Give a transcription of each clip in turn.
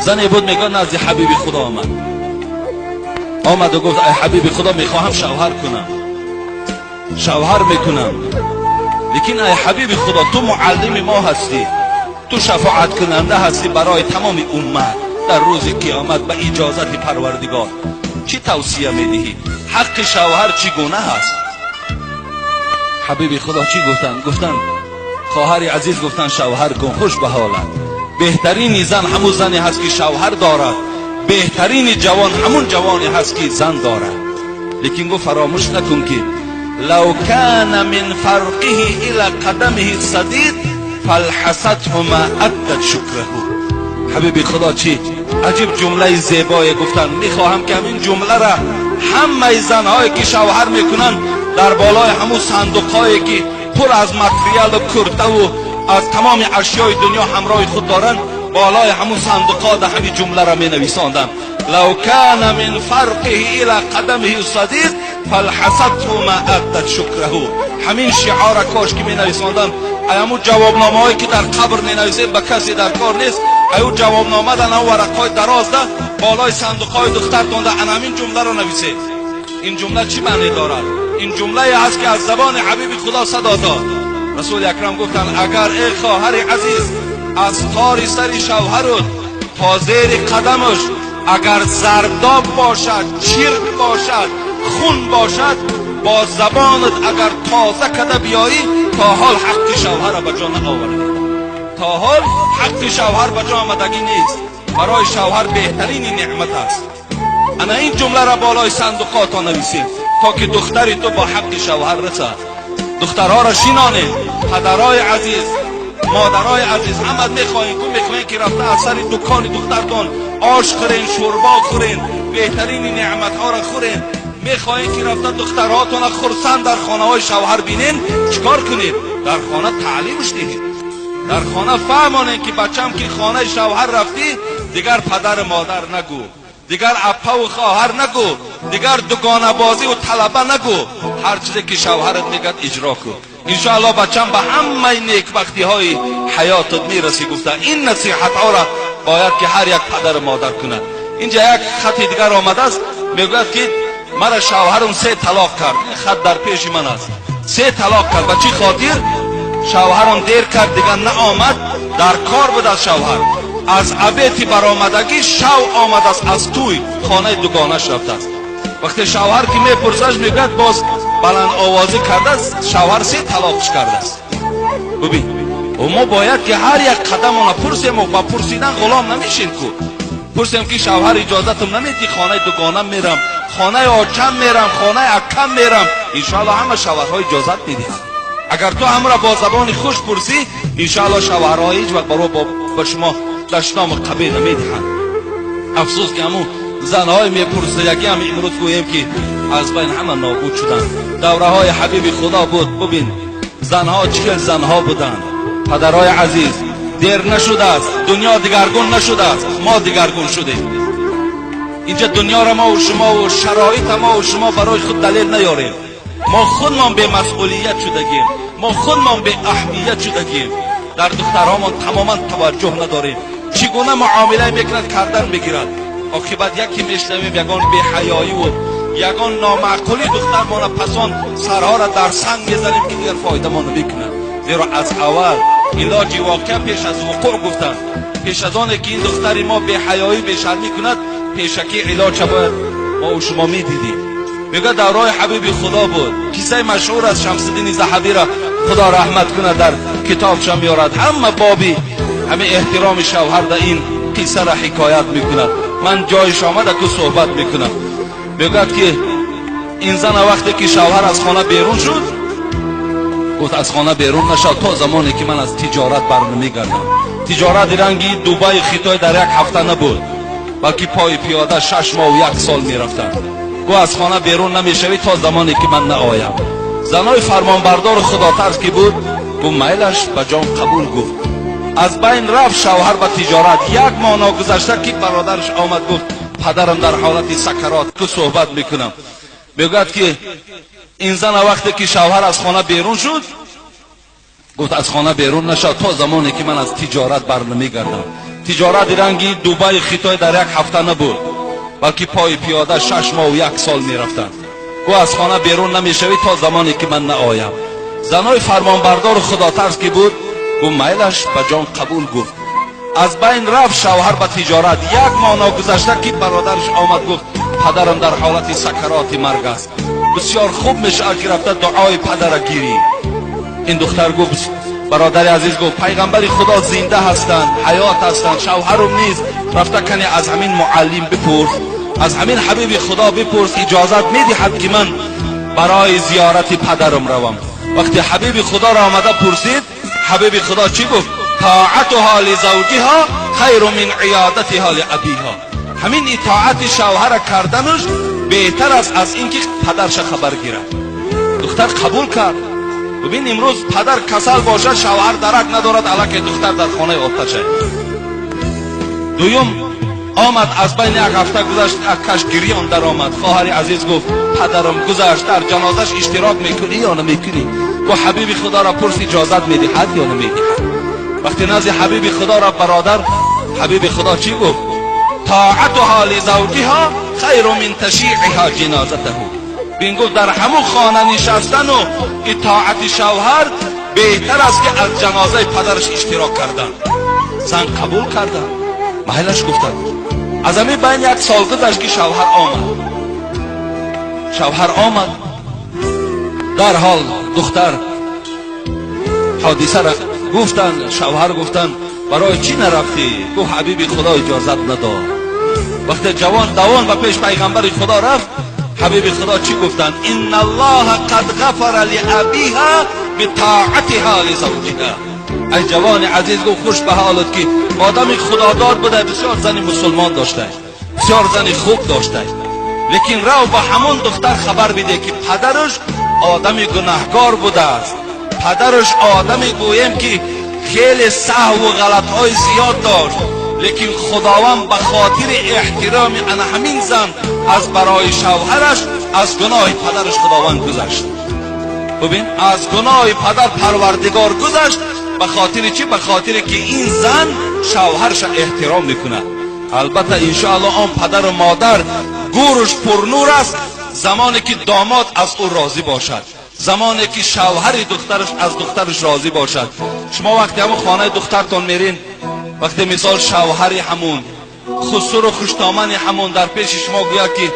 Зане буд, мегӯяд, назди ҳабиби Худо омад. Омаду гуфт: ай ҳабиби Худо, мехоҳам шавҳар кунам, шавҳар мекунам, лекин ай ҳабиби Худо, ту муаллими мо ҳастӣ, ту шафоаткунанда ҳастӣ барои тамоми уммат дар рӯзи қиёмат ба иҷозати Парвардигор, чӣ тавсия медиҳӣ? Ҳаққи шавҳар чӣ гуна ҳаст? Ҳабиби Худо чӣ гуфтанд? Гуфтанд: хоҳари азиз, гуфтанд, шавҳар кун, хуш ба ҳолат. Беҳтарини зан ҳамун зане ҳаст, ки шавҳар дорад, беҳтарини ҷавон ҳамун ҷавоне ҳаст, ки зан дорад. Лекин гуфт, фаромӯш накун, ки لو كان من فرقه إلى قدمه صديد فلحسته ما أدت شكره. Ҳабиби Худо чӣ аҷиб ҷумлаи зебое гуфтанд. Мехоҳам, ки ҳамин ҷумлара ҳамаи занҳое, ки шавҳар мекунанд, дар болои ҳамун сандуқҳое, ки пур аз материалу куртаву аз тамоми ашёи дунё ҳамроҳи худ доранд, болои ҳамун сандуқҳо да ҳамин ҷумлара менависонданд: لو كان من فرقه إلى قدمه صديد فلحسته ما أدت شكره. Ҳамин шиора кош ки менависонданд. Ай ҳамун ҷавобномаҳое, ки дар қабр менависем, ба касе дар кор нест. Аю ҷавобнома дан ҳам варақҳои дарозда болои сандуқҳои духтартонда ана ҳамин ҷумларо нависед. Ин ҷумла чӣ маъне дорад? Ин ҷумлае ҳаст, ки аз забони ҳабиби Худо садо дод. Расули Акрам гуфтанд: агар, эй хоҳари азиз, аз тори сари шавҳарут то зери қадамаш агар зардоб бошад, чирк бошад, хун бошад, бо забонат агар тоза када биёӣ, то ҳол ҳаққи шавҳара ба ҷо наовардӣ, то ҳол ҳаққи шавҳар ба ҷо омадагӣ нест. Барои шавҳар беҳтарини неъмат аст. Ана ин ҷумларо болои сандуқото нависем, то ки духтари ту бо ҳаққи шавҳар расад. Духтарҳоро шинонем. Падарои азиз, модарои азиз, ҳамат мехоҳем ку, мехоҳем, ки рафта аз сари дукони духтартон ош хӯрен, шӯрбо хӯрен, беҳтарини неъматҳоро хӯрен. Мехоҳем, ки рафта духтарҳотона хурсанд дар хонаҳои шавҳар бинен. Чӣ кор кунед? Дар хона таълимш диҳед, дар хона фаҳмонед, ки бачам, ки хонаи шавҳар рафтӣ, дигар падару модар нагӯ, дигар аппаву хоҳар нагӯ, дигар дугонабозиву талаба нагӯ, ҳар чизе ки шавҳарат мегӯяд, иҷро кун. Иншоалло, бачам, ба ҳамаи некбахтиҳои ҳаётат мерасӣ, гуфта. Ин насиҳатҳоро бояд, ки ҳар як падару модар кунад. Инҷа як хати дигар омадааст, мегӯяд, ки мара шавҳарам се талоқ кард. Ин хат дар пеши ман аст. Се талоқ кард. Ба чӣ хотир? Шавҳарам дер кард, дигар наомад, дар кор буд. Аз шавҳар аз абети баромадагӣ шав омадааст, аз тӯй хонаи дугонаш рафтааст. Вақте шавҳар ки мепурсаш, мегӯяд, боз баландовозӣ кардааст, шавҳар се талоқш кардааст. Бубин, мо бояд, ки ҳар як қадамона пурсему ба пурсидан ғулом намешем ку. Пурсем, ки шавҳар, иҷозатам намедӣ, хонаи дугонам мерам, хонаи очам мерам, хонаи аккам мерам? Иншоалло, ҳама шавҳарҳо иҷозат медиҳанд. Агар ту ҳамра бо забони хуш пурсӣ, иншоалло, шавҳарҳо ҳеҷ вақт баро ба шумо дашному қабеҳ намедиҳанд. Афсӯс, ки ҳамун занҳои мепурсиягӣ ҳам имрӯз гӯем, ки аз байн ҳама нобуд шуданд. Давраҳои ҳабиби Худо буд, бубин, занҳо чӣ хел занҳо буданд. Падарҳои азиз, дер нашудааст, дунё дигаргун нашудааст, мо дигаргун шудем. Инҷа дунёро мову шумову шароита мову шумо барои худ далел наёрем. Мо худмон бемасъулият шудагем, мо худмон беаҳамият шудагем, дар духтарҳомон тамоман таваҷҷӯҳ надорем. Чӣ гуна муомила мекунад, кардан мегирад. Оқибат яке мешнавем, ягон беҳаёиву ягон номаъқулӣ духтармона, пасон сарҳоро дар санг мезанем, ки дигар фоидамон намекунад. Зеро аз аввал илоҷи воқеа пеш аз вуқӯъ гуфтанд. Пеш аз оне ки ин духтари мо беҳаёӣ, бешармӣ кунад, пешакӣ илоҷа бояд мо шумо медидем. Мегӯяд, давраи ҳабиби Худо буд. Қиссаи машҳур аз Шамсиддини Заҳабира, Худо раҳмат кунад, дар китобша меорад. Ҳама боби ҳамин эҳтироми шавҳар да ин қиссара ҳикоят мекунад. Ман ҷоиш омада ку суҳбат мекунам. Мегӯяд, ки ин зана вақте ки шавҳар аз хона берун шуд, гуфт: аз хона берун нашав, то замоне ки ман аз тиҷорат барнамегардам. Тиҷорати ранги Дубайи Хитой дар як ҳафта набуд, балки пои пиёда 6 моҳу як сол мерафтанд. Гӯ: аз хона берун намешавӣ, то замоне ки ман наоям. Занои фармонбардору худотарс ки буд, гӯ: майлаш, ба ҷон қабул, гуфт. Аз байн рафт шавҳар ба тиҷорат. Як моҳ ногузашта, ки бародараш омад, гуфт: падарам дар ҳолати сакарот ку суҳбат мекунам. Мегӯяд, ки ин зана вақте ки шавҳар аз хона берун шуд, гуфт: аз хона берун нашав, то замоне ки ман аз тиҷорат барнамегардам. Тиҷорати ранги Дубай, Хитой дар як ҳафта набуд, балки пои пиёда 6 моҳу як сол мерафтанд. Гӯ, аз хона берун намешавӣ то замоне ки ман наоям. Занои фармонбардору худотарс ки буд, гӯ, майлаш, ба ҷон қабул гуфт. Аз байн рафт шавҳар ба тиҷорат. Як моҳ ногузашта ки бародараш омад, гуфт: «Падарам дар ҳолати сакароти марг аст, бисёр хуб мешавад ки рафта дуои падара гирӣ». Ин духтар гуфт, бародари азиз гуфт: «Пайғамбари Худо зинда ҳастанд, ҳаёт ҳастанд, шавҳарум нест, рафта кане аз ҳамин муаллим бипурс, аз ҳамин ҳабиби Худо бипурс, иҷозат медиҳад ки ман барои зиёрати падарам равам?» Вақте ҳабиби Худоро омада пурсид, ҳабиби Худо чӣ гуфт? طاعتها لزوجها خير من عيادتها لأبيها. Ҳамин итоати шавҳара карданаш беҳтар аст аз ин ки падарша хабар гирад. Духтар қабул кард. Бибин, имрӯз падар касал бошад, шавҳар дарак надорад, аллакай духтар дар хонаи оташа. Дуюм омад, аз байни як ҳафта гузашт, акаш гирён даромад. Хоҳари азиз гуфт: «Падарам гузашт, дар ҷанозаш иштирок мекунӣ ё намекунӣ?» Гуфт: «Ҳабиби Худоро пурс, иҷозат медиҳад ё намедиҳад?» Вақте назди ҳабиби Худоро бародар, ҳабиби Худо чӣ гуфт? طاعتها لزوجها خير من تشييعها جنازته. Бин, гуфт, дар ҳамун хона нишастану итоати шавҳар беҳтар аст ки аз ҷанозаи падараш иштирок кардан. Зан қабул кардан, майлаш гуфтанд. Аз ҳамин байн як сол гузашт ки шавҳар омад. Шавҳар омад, дарҳол духтар ҳодисара гуфтанд. Шавҳар гуфтанд: «Барои чӣ нарафтӣ?» Гуфт: «Ҳабиби Худо иҷозат надод». Вақте ҷавон давон ба пеш пайғамбари Худо рафт, ҳабиби Худо чӣ гуфтанд? إن الله قد غفر لأبيها بطاعتها لزوجها. Ай ҷавони азиз, гуфт, хуш ба ҳолат ки одами худодор буда, бисёр зани мусулмон дошта, бисёр зани хуб дошта, лекин рав ба ҳамон духтар хабар биде ки падараш одами гунаҳкор будааст. Падараш одаме, гӯем, ки хеле саҳву ғалатҳои зиёд дошт, лекин Худованд ба хотири эҳтироми ана ҳамин зан аз барои шавҳараш аз гуноҳи падараш Худованд гузашт. Бубин, аз гуноҳи падар Парвардигор гузашт. Ба хотири чӣ? Ба хотире ки ин зан шавҳарша эҳтиром мекунад. Албатта, иншоалло, он падару модар гӯрш пурнур аст, замоне ки домод аз ӯ розӣ бошад, замоне ки шавҳари духтараш аз духтараш розӣ бошад. Шумо вақте ҳамун хонаи духтартон мерин, вақте, мисол, шавҳари ҳамун хусуру хуштомани ҳамун дар пеши шумо гӯяд ки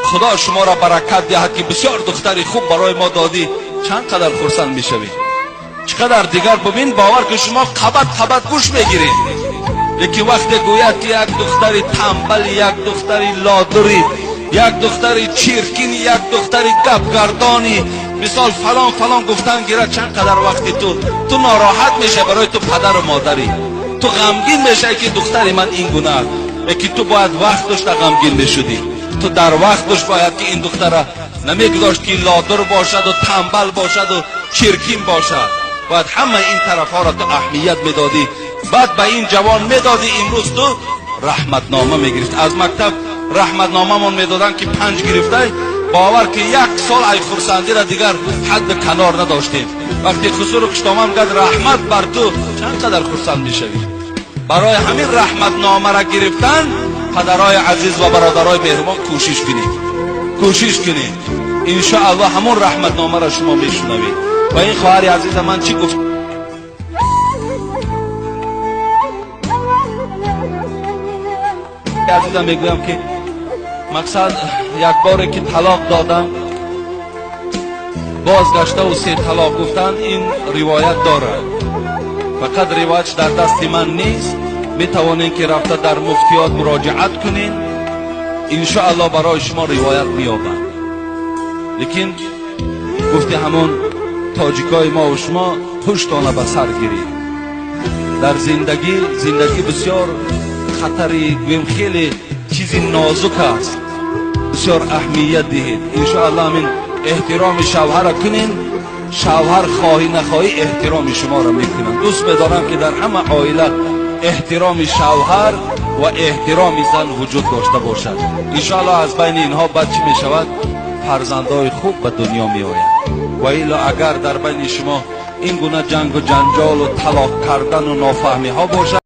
«Худо шуморо баракат диҳад, ки бисёр духтари хуб барои мо додӣ», чанд қадар хурсанд мешавед, чӣ қадар дигар. Бубин, бовар ки шумо қабат қабат гӯш мегиред. Лекин вақте гӯяд ки як духтари тамбали, як духтари лодури, як духтари чиркини, як духтари гапгардони, мисол, фалон фалон гуфтан гирад, чанд қадар вақти ту нороҳат мешавӣ. Барои ту падару модарӣ, ту ғамгин мешавӣ ки духтари ман ин гуна аст. Лекин ту бояд вақт дошта ғамгин мешудӣ. Ту дар вақт дошт бояд ки ин духтара намегузошт ки лодур бошаду тамбал бошаду чиркин бошад. Бояд ҳамаи ин тарафҳоро ту аҳамият медодӣ, баъд ба ин ҷавон медодӣ. Имрӯз ту раҳматнома мегирифт. Аз мактаб раҳматномамон медоданд ки 5 гирифтай, бовар ки як сол ай хурсандира дигар ҳадди канор надоштем. Вақте хусуру хуштоман гад, раҳмат бар ту, чанд қадар хурсанд мешавӣ. Барои ҳамин раҳматномара гирифтан, падарои азиз ва бародарои меҳрубон, кӯшиш кунед, кӯшиш кунед. Иншоаллоҳ, ҳамон раҳматномаро шумо мешунавед. Ва ин хоҳари азиза ман чӣ гуфт? Азизам, мегӯям ки мақсад, як боре ки талоқ додам, бозгаштаву се талоқ гуфтан, ин ривоят дорад, фақат ривоятш дар дасти ман нест. Метавонед ки рафта дар муфтиёт муроҷиат кунед, иншоаллоҳ, барои шумо ривоят меёбад. Лекин гуфти ҳамон тоҷикои мову шумо, ҳуштона ба сар гиред дар зиндагӣ. Зиндагӣ бисёр хатари, гӯем, хеле чизи нозук аст, бисёр аҳамият диҳед. Иншоаллоҳ, ҳамин эҳтироми шавҳара кунен, шавҳар хоҳӣ нахоҳӣ эҳтироми шуморо мекунанд. Дӯст медорам ки дар ҳама оила эҳтироми шавҳар ва эҳтироми зан вуҷуд дошта бошад. Иншоаллоҳ, аз байни инҳо баъд чӣ мешавад? Фарзандои хуб ба дунё меояд. Ва илло агар дар байни шумо ин гуна ҷангу ҷанҷолу талоқ кардану нофаҳмиҳо бошад.